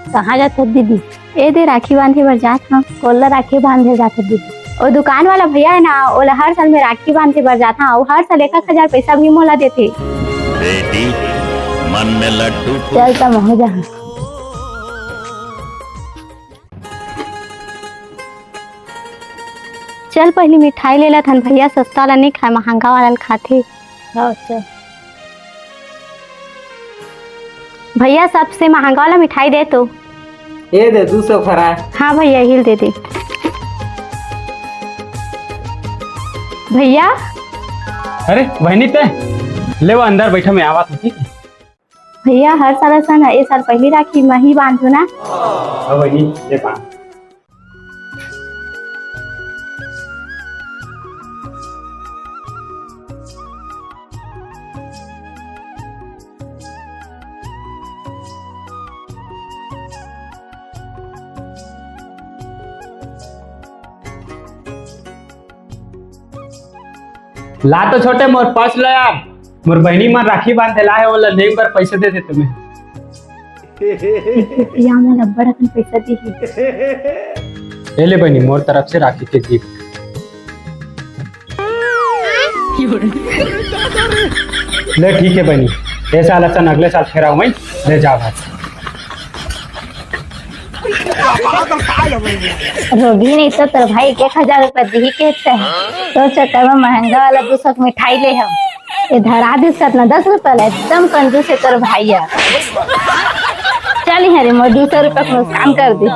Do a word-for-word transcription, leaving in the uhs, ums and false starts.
कहाँ जात हस दीदी? ए दे, राखी बांधे बर जात हंव। कोन ला राखी बांधे जात हस दीदी? ओ दुकान वाला भैया हे ना, ओला हर साल में राखी बांधे बर जात हंव, अउ हर साल एक एक हजार पैसा भी मोला देथे। बेटी, मन में लड्डू फूल चल त महूं जाहूं। चल पहिली मिठाई ले लेथन भैया, सस्ता वाला नइ खाय, महंगा वाला ल खाथे। हाँ, चल। भैया, सबसे महंगा वाला मिठाई दे तो। ये दे, दू सौ फरा। हाँ भैया, यही दे दे। भैया। अरे बहिनी, ते ले वो अंदर बैठा, मैं आवत हूँ, ठीक है? भैया, हर साल असन ए साल पहिली राखी मैं ही बांधू ना। हाँ बहिनी, ले बांध। ला तो छोटे, मोर पर्स ला यार, मोर बहिनी मन राखी बांधे ला हे, ओला नेंग बर पैसा दे दे तुम्हें। या मोला अब्बड़ अकन पैसा दिही। ए ले बहिनी, मोर तरफ से राखी के गिफ्ट। ले ठीक है बहिनी, ए साल असन अगले साल फेर आऊ मैं, ले जा भाई। रोगी नहीं तो तोर भाई एक एक हजार रुपया दिही कहते हैं, तो चक्कर में महंगा वाला दू सौ के मिठाई ले हम। ये धरा दिस कतना, दस रुपया ला, एकदम कंजूस है तोर भाई यार। चल यहाँ रे, मोर दू सौ रुपया को नुकसान कर दी।